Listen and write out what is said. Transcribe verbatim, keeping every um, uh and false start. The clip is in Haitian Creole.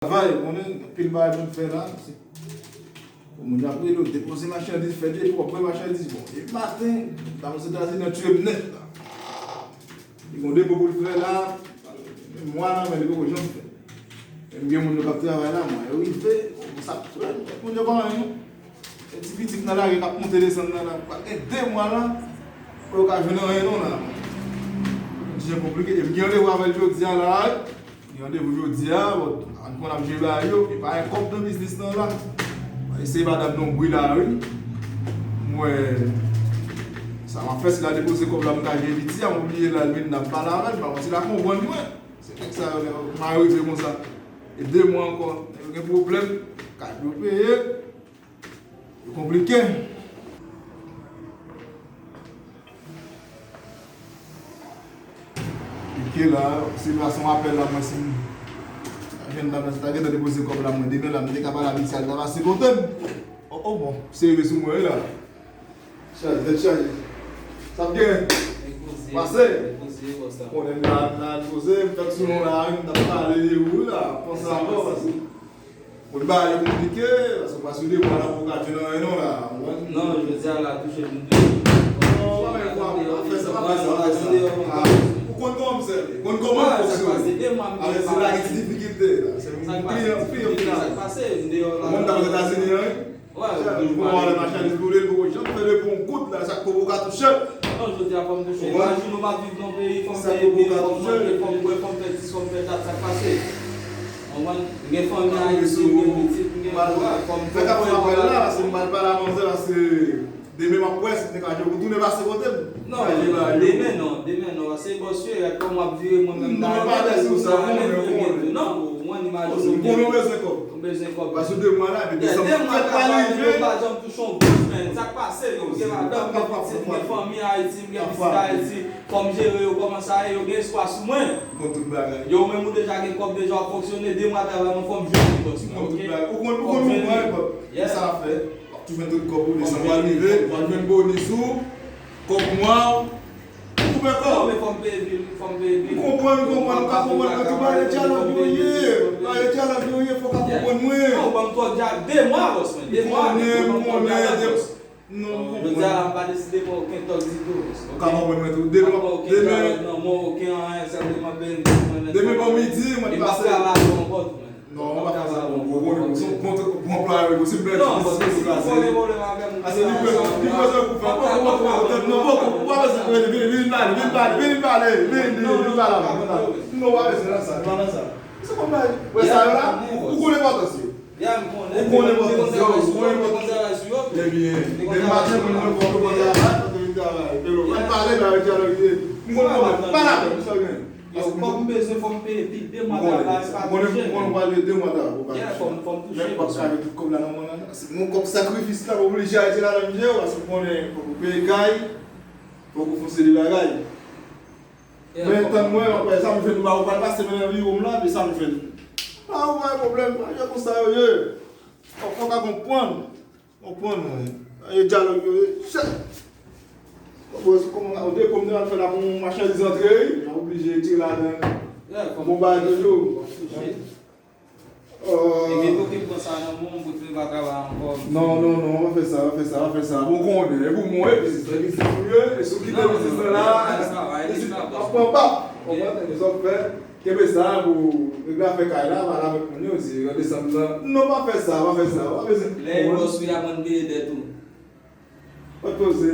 travay, ou konnen, anpil bagay pou n fè la. Moun ap rele w, depoze machandiz, fè depo, pran machandiz. Bon, e maten, ta Ozetazini an tiye m nèt la. Li gon depo pou l fè la, menm mwa la, men li poko janm fè. Men gen moun yo k ap travay la, mwen, yo rive, sa, moun yo pa anyen non. E ti pitit nan lari k ap monte desann nan la, gen de mwa la, pou yo ka jwenn anyen non la. Jan konplike, e m gen randevou avè l jodi a la, gen randevou jodi a, bon, ann konn ap jwe ba yo, e pa gen kòb nan biznis nan la. Eseye pa dam non bri la, wi. Mwen, sa m ap fè, si l al depoze kòb la, m ka jere piti a, m oblije la, l vin n ap pale avè l, pa konn si l a konprann mwen. Se nèg sa yo, lè yo marize konsa. E de mwa ankò, yo gen pwoblèm, kat yo peye. Yo konplike. Konplike la, se pa son apèl la, mwen si m jwenn dam nan, si ta gentan depoze kòb la, mwen demen la, m te ka pale avèk sa, l ta pase kote m. Oh, oh, bon, serye sou mwen, wi la. Chaje, tèt chaje. Sa ap gen? Pase. Konnen m la, m la poze, m fèk sou non la, m t ap pale de ou la, panse ankò, pase. Pou bagay yo konplike, paske w pa sou de mwa la pou w ka jwenn anyen non la. Non, jodi a la touche m tou. Non, pa fè sa, pa fè sa, pa fè sa. Ou konn kòman m sèvi, ou konn kòman m fonksyone. Alè, se la gen ti difikilte la. Se yon kliyan, kliyan final. Ou konn ta Ozetazini an, wi. Chè, ou konn wè machandiz boule, l poko janm fè depo yon goud la, sa k poko ka touche. Non, jodi a fò m touche. Imajine w pa viv nan peyi, fò m peye bil, fò m manje, fò m bwè, fò m fè dis, fò m fè dat, sa k pase. Konprann? M gen fanmi Ayiti, m gen pitit, m gen, fò m, fò m pran apèl la, paske m pral pale a manzè, paske demen m ap wè si m te ka jwe pou tounen pase kote m. Non, demen non, demen non, paske bòs yo, kòm w ap vire mwen menm. Non, pa de sou sa, mwen menm, mwen. Non, mwen imajine w gen, ou bezwen kòb. Ou bezwen kòb. Paske de mwa la, epi desanm fèt pa rive. Yo pa janm touche yon goud, men. Sa k pase, yo gen madanm, gen pitit, gen fanmi Ayiti, m gen pitit Ayiti. Fò m jere yo kòman sa ye, yo gen espwa sou mwen. M konn tout bagay. Yo menm ou deja gen kòb, deja w ap fonksyone, de mwa travay mwen fò m jere bòs mwen, oke? M konn tout bagay. Ou konn, ou konn mwen, bòs. Sa a fè. W ap tou jwenn tout kòb ou, desanm pral rive, w ap jwenn bonis ou, kòb mwa w, ou koupe kò. Non, men fò m peye bil, fò m peye bil. M konprann, m konprann, m ka konprann, men tou bagay dyalòg yo ye, bagay dyalòg yo ye, fò w ka konprann mwen. Non, ou ban m twòp dyalòg, de mwa, bòs mwen, de mwa, men ou ban m twòp dyalòg, bòs. Non, m konprann. Jodi a la, m pa deside pran okenn tòg ditou. Ou ka konprann mwen tou. Demen, demen, demen bò midi, mwen pase. E m p ap travay ankò tou, men. Non, ou pa fè sa, non. Ou konnen, ou se yon bon, bon anplwaye, ou se yon bèl ti biznis, ou ka se. Paske li bezwen, li bezwen pou fè. Ou pa bezwen rele, vin, vin pale, vin pale, vin pale, vin, vin pale avè m, vin pale. Non, ou pa bezwen nan sa, pa nan sa. Se konn bagay. Wè sa yo la, ou, ou konn enpòtans yo. Ou konn enpòtans yo, ou konn enpòtans yo. Ebyen, demen maten, moun yo konn enpòtans yo, konn travay. Pale la, dyaloge. M konn kòman, pale avè m, sa w gen. Yo, kòb m bezwen, fò m peye bil, de mwa travay, pa touche. M konnen, m konnen w pale de de mwa travay, ou pa touche. Fò m, fò m touche. Men w p ap ka met tout kòb la nan men w la. Se yon kòb sakrifis la, w oblije al jere la nan bidjè w, paske w konnen, fòk ou peye kay, fòk ou fè yon seri bagay. Men tann mwen, apre sa m jwenn ba ou pral pase men nan biwo m la, epi sa m jwenn. Ba ou pa gen pwoblèm, bagay konsa yo ye. Fòk, fòk a konprann. Konprann mwen. E dyalòg yo ye. Chè. Konprann, se kòman ou depo m te al fè la pou yon machandiz antre, wi. Mwen oblije tire ladan. Bon bagay toujou. E gen kote m pran sa nan men w, m pou te pa travay ankò. Non, non, non, pa fè sa, pa fè sa, pa fè sa. Bon, konnen, e pou mwen, e biznis la, biznis ou ye, e si w kite biznis la la, ap pran pa. Konprann, e sa w fè, kenbe sa pou regle afè kay la, pale avèk moun yo, di, gade sa m nan. Non, pa fè sa, pa fè sa, pa fè sa. Lè e bòs ou y ap ann peye dèt ou. Pa t poze.